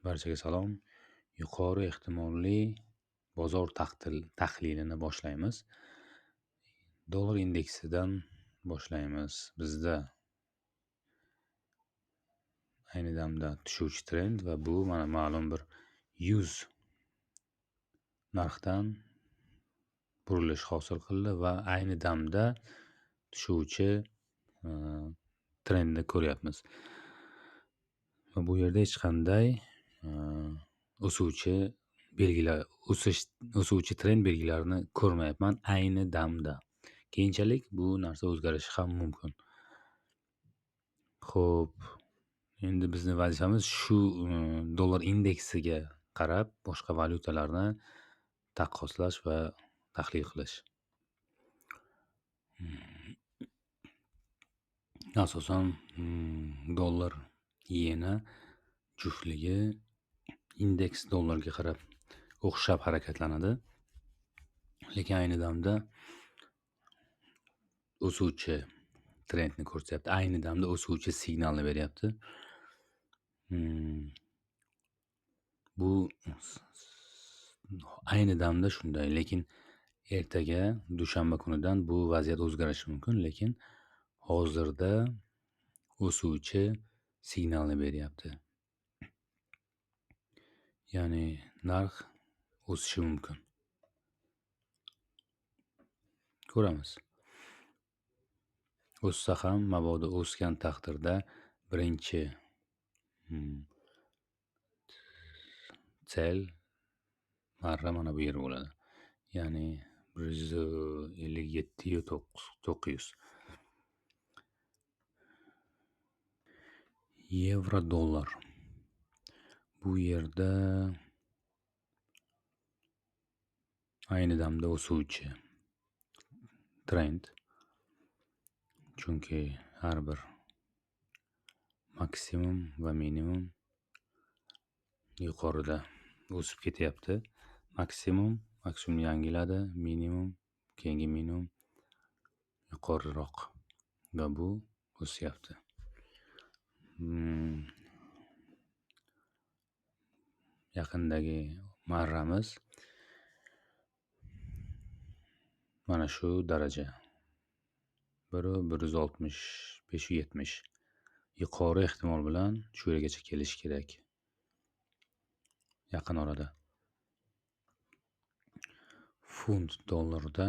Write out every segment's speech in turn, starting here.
Barchaga salom. Yuqori ehtimolli bozor tahlilini boshlaymiz. Dollar indeksidan boshlaymiz. Bizda ayni damda tushuvchi trend va bu mana ma'lum bir 100 narxdan burilish hosil qildi va ayni damda tushuvchi trendni ko'ryapmiz. Va bu yerda hech qanday o'suvchi belgilar, o'suvchi trend belgilarini ko'rmayapman ayni damda. Keyinchalik bu narsa o'zgarishi ham mumkin. Xo'p, endi bizni vazifamiz shu dollar indeksiga qarab boshqa valyutalarni taqqoslash va tahlil qilish. Asosan dollar yena juftligi indeks dollarga qarab o'xshab harakatlanadi. Lekin ayni damda o'suvchi trendni ko'rsatyapti. Ayni damda o'suvchi signalni beryapti. Bu ayni damda shunday, lekin ertaga dushanba kunidan bu vaziyat o'zgarishi mumkin, lekin hozirda o'suvchi signalni beryapti. Ya'ni narx o'sishi mumkin. Ko'ramiz. O'ssa ham, mabodo o'sgan taqdirda birinchi sel marra mana bu yer bo'ladi. Ya'ni 157,900. Yevro dollar. Bu yerda ayni damda o'suvchi trend. Chunki har bir maksimum va minimum yuqorida o'sib ketyapti. Maksimum yangiladi, minimum, keyingi minimum yuqoriroq va bu o'syapti. Yaqindagi marramiz mana shu daraja. 165,70. Yuqori ehtimol bilan shu yergacha kelishi kerak. Yaqin orada. Funt dollarda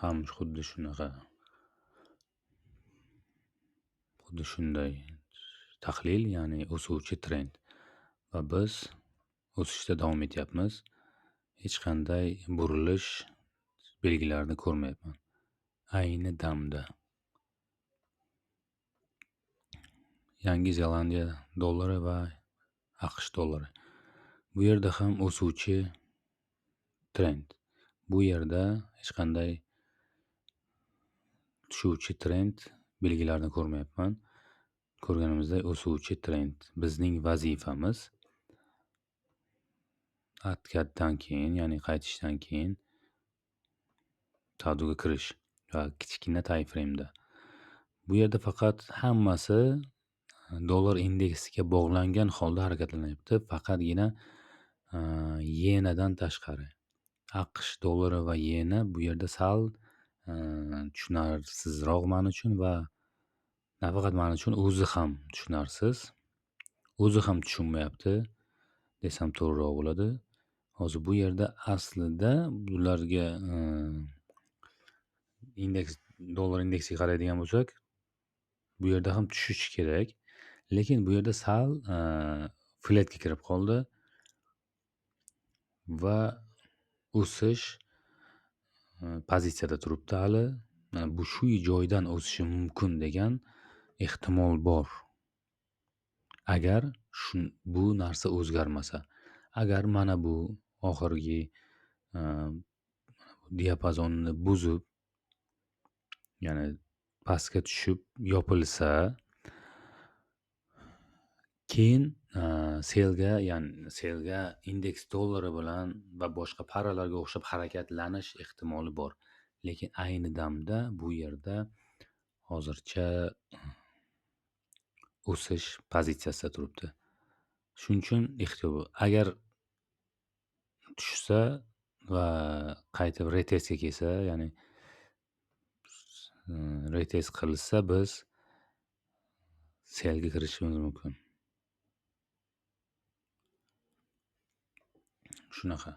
ham xuddi shunaqa, xuddi shunday tahlil, ya'ni o'suvchi trend va biz o'sishda davom etyapmiz. Hech qanday burilish belgilarini ko'rmayapman ayni damda. Yangi Zelandiya dollari va AQSh dollari. Bu yerda ham o'suvchi trend. Bu yerda hech qanday tushuvchi trend belgilarini ko'rmayapman. Ko'rganimizdek o'suvchi trend. Bizning vazifamiz откatdan keyin, ya'ni qaytishdan keyin savdoga kirish va kichkina time frame'da. Bu yerda faqat hammasi dollar indeksiga bog'langan holda harakatlanyapti. Faqatgina yenadan tashqari. AQSh dollari va yena bu yerda sal tushunarsizroq men uchun va nafaqat men uchun, o'zi ham tushunarsiz. O'zi ham tushunmayapti desam to'g'riroq bo'ladi. Hozir bu yerda aslida bularga indeks, dollar indeksiga qaraydigan bo'lsak, bu yerda ham tushishi kerak. Lekin bu yerda sal flatga kirib qoldi va o'sish pozitsiyada turibdi hali. Mana bu shu joydan o'sishi mumkin degan ehtimol bor. Agar bu narsa o'zgarmasa, agar mana bu oxirgi diapazonni buzib, ya'ni pastga tushib yopilsa, keyin selga, ya'ni selga indeks dollari bilan va boshqa paralarga o'xshab harakatlanish ehtimoli bor. Lekin ayni damda bu yerda hozircha O'sish pozitsiyasida turibdi. Shuning uchun ehtiyot bo'l. Agar tushsa va qaytib retestga kelsa, ya'ni retest qilsa, biz sellga kirishimiz mumkin. Shunaqa.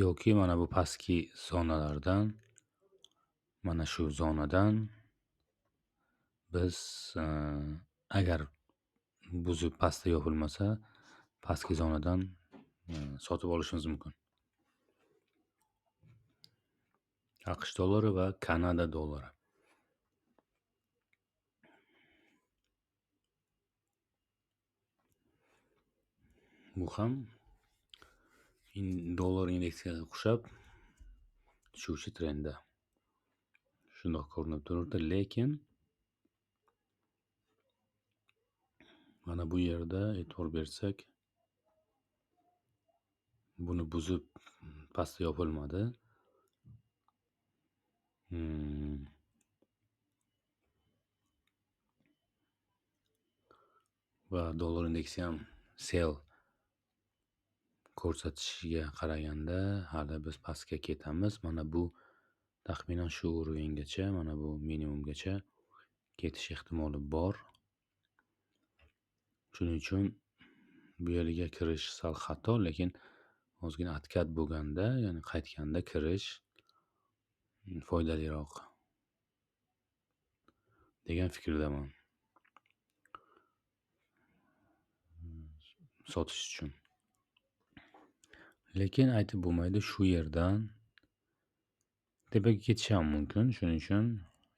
Yoki mana bu pastki zonalardan, mana shu zonadan biz agar buzib pastda yopilmasa, pastki zonadan sotib olishimiz mumkin. AQSh dollari va Kanada dollari. Bu ham dollar indeksiga o'xshab tushuvchi trendda. Shundoq ko'rinib turibdi, lekin mana bu yerda e'tibor bersak, buni buzib pastda yopilmadi. Va dollar indeksi ham sell ko'rsatishiga qaraganda hali biz pastga ketamiz. Mana bu taxminan shu уровеньgacha, mana bu minimumgacha ketish ehtimoli bor. Shuning uchun bu yerga kirish sal xato, lekin ozgina откат bo'lganda, ya'ni qaytganda kirish foydaliroq degan fikrdaman. Sotish uchun. Lekin aytib bo'lmaydi, shu yerdan tepaga ketishi ham mumkin. Shuning uchun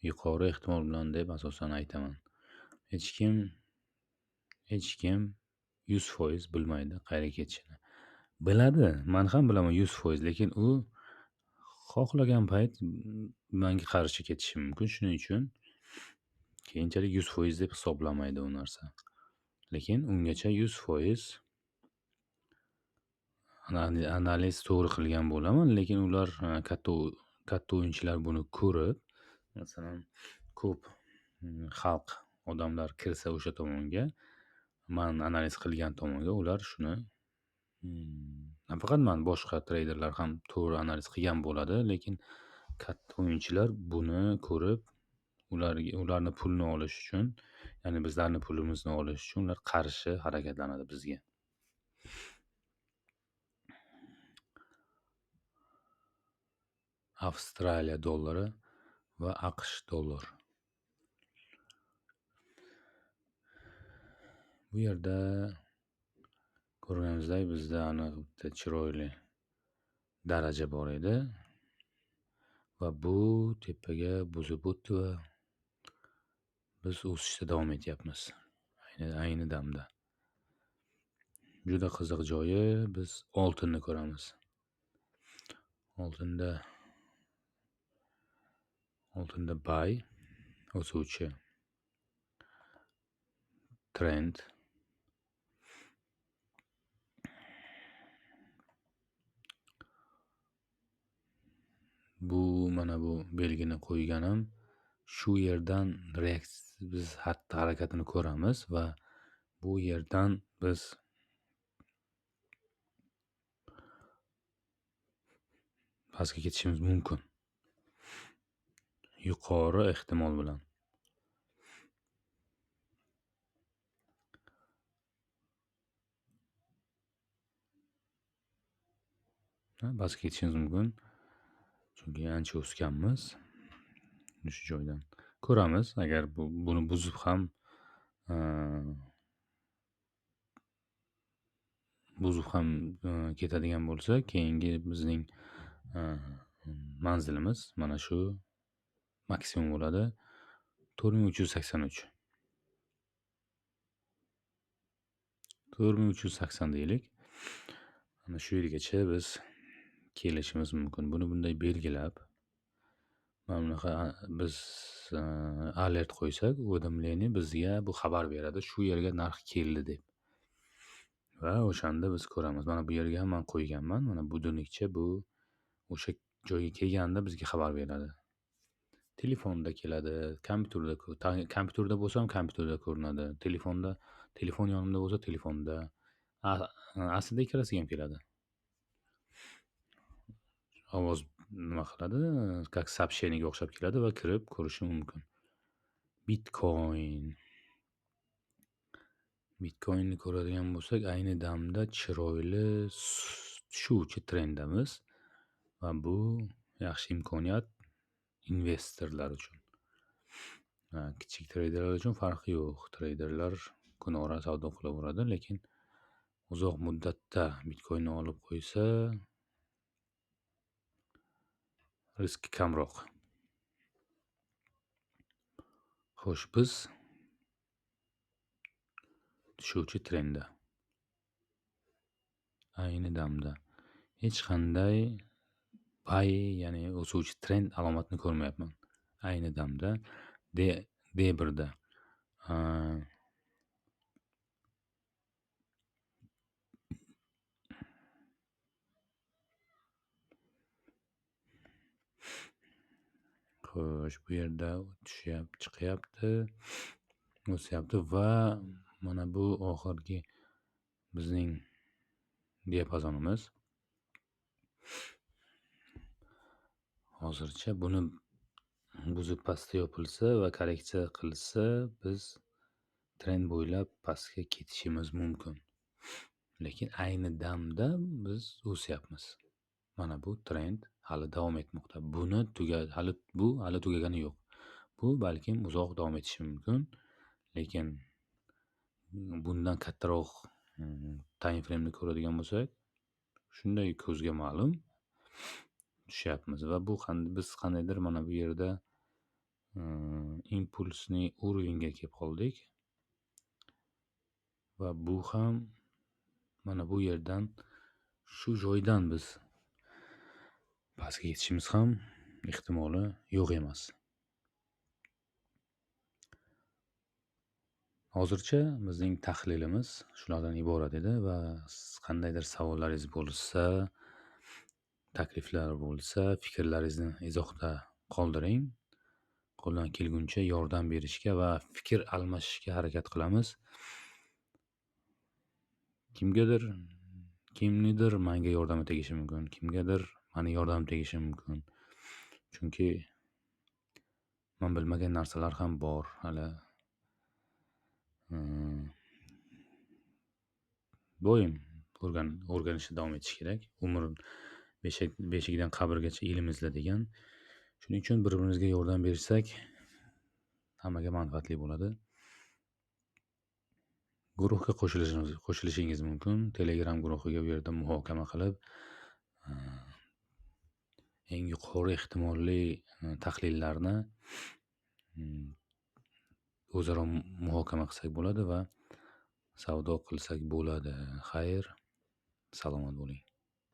yuqori ehtimol bilan deb asosan aytaman. Hech kim 100% bilmaydi qayerga ketishini. Biladi, men ham bilaman 100%, lekin u xohlagan payt menga qarshi ketishi mumkin. Shuning uchun keyinchalik 100% deb hisoblamaydi u narsa. Lekin ungacha 100% analiz to'g'ri qilgan bo'laman, lekin ular katta o'yinchilar buni ko'rib, masalan, ko'p xalq, odamlar kirsa o'sha tomonga, man analiz qilgan tomonga, ular shuni nafaqat man, boshqa treyderlar ham to'g'ri analiz qilgan bo'ladi, lekin katta o'yinchilar buni ko'rib, ularni pulini olish uchun, ya'ni bizlarni pulimizni olish uchun ular qarshi harakatlanadi bizga. Avstraliya dollari va AQSh dollari. Bu yerda ko'rganimizdek bizda aniq bitta chiroyli daraja bor edi va bu tepaga buzib o'tdi va biz o'sishda davom etyapmiz. Ayni damda. Juda qiziq joyi, biz oltinni ko'ramiz. Oltinda buy o'suvchi trend. Bu mana bu belgini qo'yganim shu yerdan biz xatti-harakatini ko'ramiz va bu yerdan biz pastga ketishimiz mumkin. Yuqori ehtimol bilan. Pastga ketishimiz mumkin. Chunki ancha o'sganmiz. Shu joydan ko'ramiz, agar buni buzib ham ketadigan bo'lsa, keyingi bizning manzilimiz mana shu maksimum bo'ladi. 4383. 4380 deylik. Mana shu yergacha biz kelishimiz mumkin. Buni bunday belgilab, mana bunaqa biz alert qo'ysak, уведомление bizga bu xabar beradi, shu yerga narx keldi deb. Va o'shanda biz ko'ramiz. Mana bu yerga ham men qo'yganman. Mana budilnikcha bu o'sha joyga kelganda bizga xabar beradi. Telefonda keladi, kompyuterda kompyuterda bo'lsam kompyuterda ko'rinadi. Telefonda, telefon yonimda bo'lsa telefonda. Aslida ikkalasiga ham keladi. Ovoz nima qiladi? Как сообщение ga o'xshab keladi va kirib ko'rishim mumkin. Bitcoin. Bitcoinni ko'radigan bo'lsak, ayni damda chiroyli tushuvchi trenddamiz va bu yaxshi imkoniyat investorlar uchun. Kichik treyderlar uchun farqi yo'q. Treyderlar kunora savdo qilaveradi, lekin uzoq muddatda Bitcoinni olib qo'ysa riski kamroq. Xo'sh, biz tushuvchi trendda. Ayni damda hech qanday buy, ya'ni o'suvchi trend alomatini ko'rmayapman. Ayni damda D1 da. Xo'sh, bu yerda tushyapti, chiqyapti, o'syapti va mana bu oxirgi bizning diapazonimiz. Hozircha buni buzib pastga yopilsa va korreksiya qilsa, biz trend bo'ylab pastga ketishimiz mumkin. Lekin ayni damda biz o'syapmiz. Mana bu trend hali davom etmoqda. Buni hali bu hali tugagani yo'q. Bu balkim uzoq davom etishi mumkin, lekin bundan kattaroq time frame'ni ko'radigan bo'lsak, shunday ko'zga ma'lum tushyapmiz va bu biz qandaydir mana bu yerda impulsni уровеньga kelib qoldik va bu ham mana bu yerdan, shu joydan biz pastga ketishimiz ham ehtimoli yo'q emas. Hozircha bizning tahlilimiz shulardan iborat edi va qandaydir savollaringiz bo'lsa, takliflar bo'lsa, fikrlaringizni izohda qoldiring. Qo'ldan kelguncha yordam berishga va fikr almashishga harakat qilamiz. Kimgadir, kimnidir menga yordami tegishi mumkin, kimgadir meni yordamim tegishi mumkin. Chunki men bilmagan narsalar ham bor hali. Doim o'rganishda davom etish kerak. Umr beshikdan qabrgacha ilm izla degan. Shuning uchun bir-birimizga yordam bersak, hammaga manfaatli bo'ladi. Guruhga qo'shilishingiz mumkin. Telegram guruhiga u yerda muhokama qilib, eng yuqori ehtimolli tahlillarni o'zaro muhokama qilsak bo'ladi va savdo qilsak bo'ladi. Xayr, salomat bo'ling.